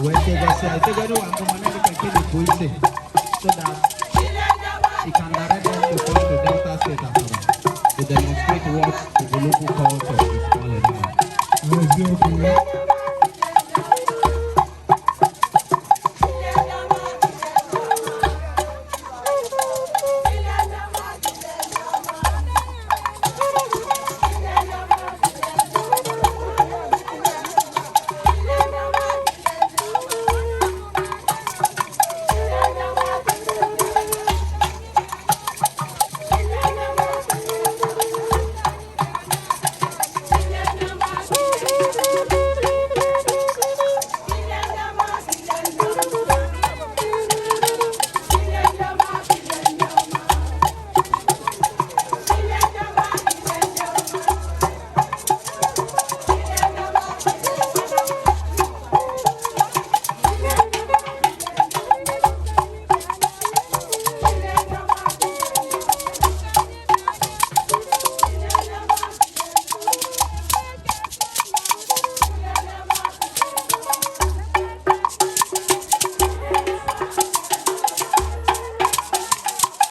Wee kegosi itegoro wa ngoma na dịka nke na-ekwu ise so that he can direct them to come to Delta State, Asaba, to demonstrate what the local culture is all about. Eziokwu.